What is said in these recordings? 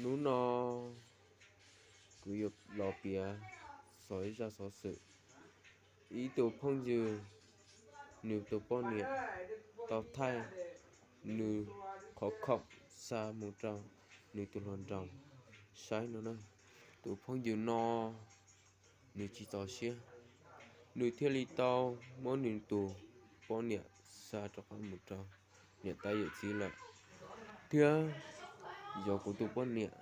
Hnub no kuv yuav los piav txog ib zaj xov xwm ib tug phooj ywg, nws tus poj niam tau thaij nws qhov khoom xa mus rau nws tus hluas nraug saib no na. Tus phooj ywg no nws tsis txaus siab, nws thiaj li tau muab nws tus poj niam xa rov qab mus rau niam tais yawm txiv lawm, thiab yog kuv tus poj niam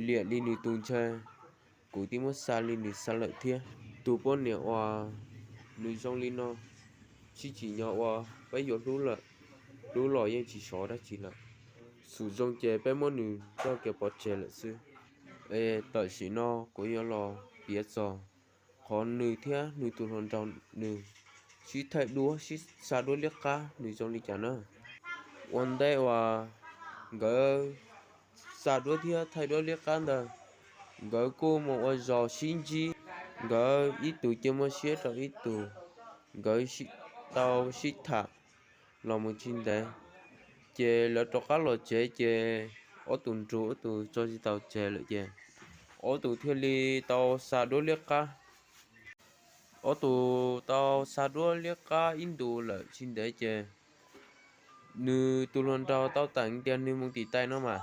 liam li nws tus ntshe kuv twb muab xa li nws xa lawm thiab. Tus poj niam uas nws zoo li no, tsis tsim nyog uas peb yuav hlub lawm, hlub los yeej tsis sov dab tsi lawm. Xum zoo ces peb muab nws txoj kev pov tseg lawm xwb. Es tam sim no kuv yuav los piav txog qhov nws thiab nws tus hluas nraug nws sib thaij duab sib xa duab liab qab nws zoo li cas na. Ua ntej uas nkawd xa duab thiab thaij duab liab qab ntawd, nkawd kuj mus ua zog sib ntsib, nkawd ib tug cia muaj siab rau ib tug, nkawd tau sib tham los mus tsis ntev, ces lawv rov qab los tsev ces ob tug nrug ob tug tso tsis tau tseg lawm ces ob tug thiaj li tau xa duab liab qab. Ob tug tau xa duab liab qab ib ntus lawm tsis ntev ces nws tus hluas nraug tau teem tias nws mus tim tais no mas,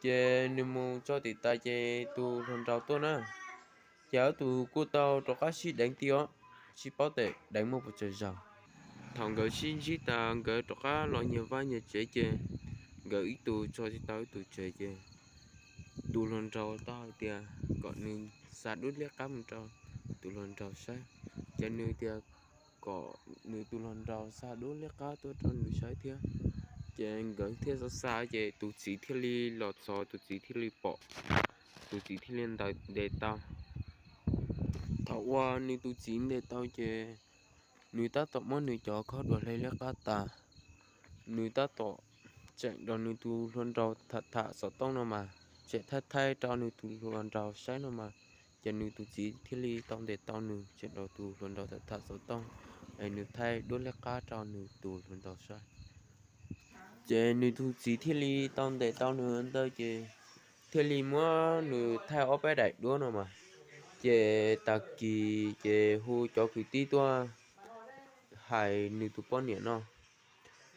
ces nws mus txog tim tais ces tus hluas nraug tuaj na, ces ob tug kuj tau rov qab sib deev ti os, tsis paub tes deev muaj puas tsawg zaus. Thaum nkawd sib ntsib tas nkawd rov qab los nyias vaj nyias tsev ces nkawd ib tug tso tsis tau ib tug tseg ces tus hluas nraug tau hais tias kom nws xa duab liab qab mus rau tus hluas nraug saib, ces nws tias kom nws tus hluas nraug xa duab liab qab tuaj rau nws saib thiab. Ces nkawd thiaj xa xa ces tus txiv thiaj li los txog, tus txiv thiaj li pom, tus txiv thiaj li ntes tau. Thaum uas nws tus txiv ntes tau ces nws tab tom muab nws cov khob duas hle liab qab tas, nws tab tom tseem nrog nws tus hluas nraug tham tham xov tooj no mas, tseem thaij thaij rau nws tus hluas nraug saib no mas, ces nws tus txiv thiaj li tau ntes tau nws tseem nrog tus hluas nraug tham tham xov tooj, es nws thaij duab liab qab rau nws tus hluas nraug saib. Ces nws tus txiv thiaj li tau ntes tau nws ntawd ces thiaj li muab nws thaij ob peb daim duab no mas, ces tag kis ces hu cov kwv tij tuaj hais nws tus poj niam no.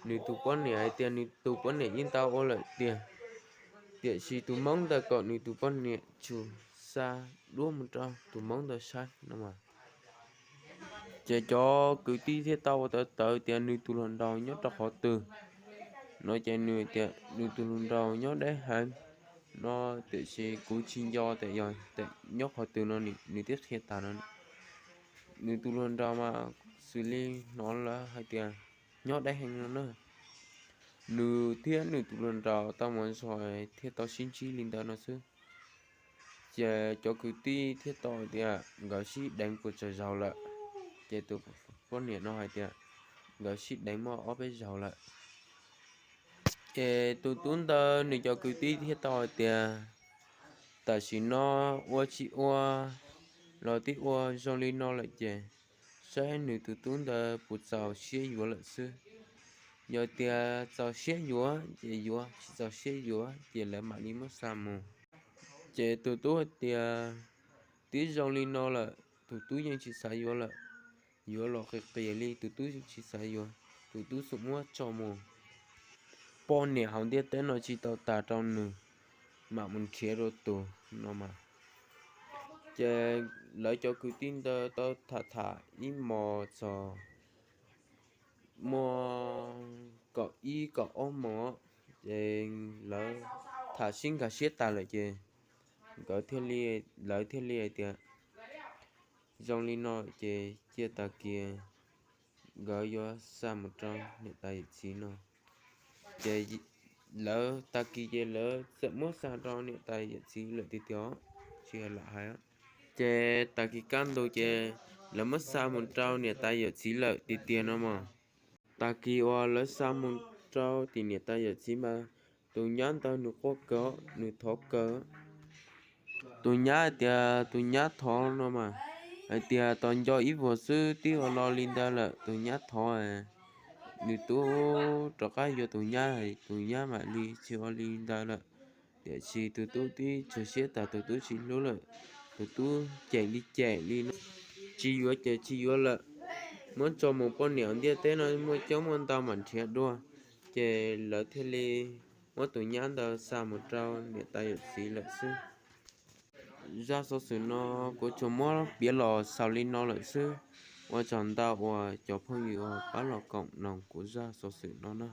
Nws tus poj niam hais tias nws tus poj niam yeej tau ua lawm tiag, tiam sis tus hmoob ntawd kom nws tus poj niam tsum xa duab mus rau tus hmoob ntawd saib no mas. Ces cov kwv tij thiaj tau ua tawv tawv tias nws tus hluas nraug nyob rau qhov twg no, ces nws tias nws tus hluas nraug nyob deb heev no, tiam sis kuv tsis nco tias yog nyob qhov twg no, nws twb qhia tas no. Nws tus hluas nraug mas xws li hnov lawv hais tias nyob deb heev no na. Nws thiab nws tus hluas nraug tau mus zog thiaj tau sib ntsib li ntawd no xwb. Ces cov kwv tij thiaj tau hais tias nkawd sib deev puas tsawg zaus lawm. Ces tus poj niam no hais tias nkawd sib deev muaj ob peb zaus lawm. Ces tus tub ntawd nws cov kwv tij thiaj tau hais tias tam sim no ua tsis ua los twb ua zoo li no lawm ces saib nws tus tub ntawd puas txaus siab yuav lawm xwb. Yog tias txaus siab yuav ces yuav, tsis txaus siab yuav ces lawv mam li muab xa mus. Ces tus tub hais tias twb zoo li no lawm tus tub yeej tsis xav yuav lawm. Yuav los qias qias li tus tub yeej tsis xav yuav, tus tub xum muab tso mus. Poj niam hauv ntiaj teb no tsis tau tas rau nws, mam mus nrhiav rau tus no mas. Ces lawv cov kwv tij ntawd tau tham tham ib hmos txog muaj kaum ib kaum ob hmos, ces lawv tham sib nkag siab tas lawm ces nkawd thiaj li, lawv thiaj li hais tias zoo li no ces cia tag kis nkawd yuav xa mus rau niam tais yawm txiv no. Ces lawv tag kis ces lawv txawm muab xa rau niam tais yawm txiv lawm tiag tiag, tsis hais lam hais. Ces tag kis kaj ntug ces lawv muab xa mus rau niam tais yawm txiv lawm tiag tiag no mas. Tag kis uas lawv xa mus rau tim niam tais yawm txiv mas tus nyab ntawd nws quaj kawg, nws thov kawg. Tus nyab hais tias tus nyab thov no mas, hais tias tos nco ib vuag xwb twb ua no li ntawd lawm, tus nyab thov nws tub rov qab yuav tus nyab, tus nyab mam li tsis ua li ntawd lawm. Tiam sis tus tub tib tshwm siab tas tus tub tsis hlub lawm, tus tub cem li cem li no, tsis yuav ces tsis yuav lawm. Muab tso mus poj niam ntiaj teb no muaj coob muaj ntau mam nrhiav dua, ces lawv thiaj li muab tus nyab ntawd xa mus rau niam tais yawm txiv lawm xwb. Zaj xov xwm no kuv tsuas muab piav los xaus li no lawm xwb. Ua tsaug ntau uas cov phooj ywg uas pab los koom noog kuv zaj xov xwm no na.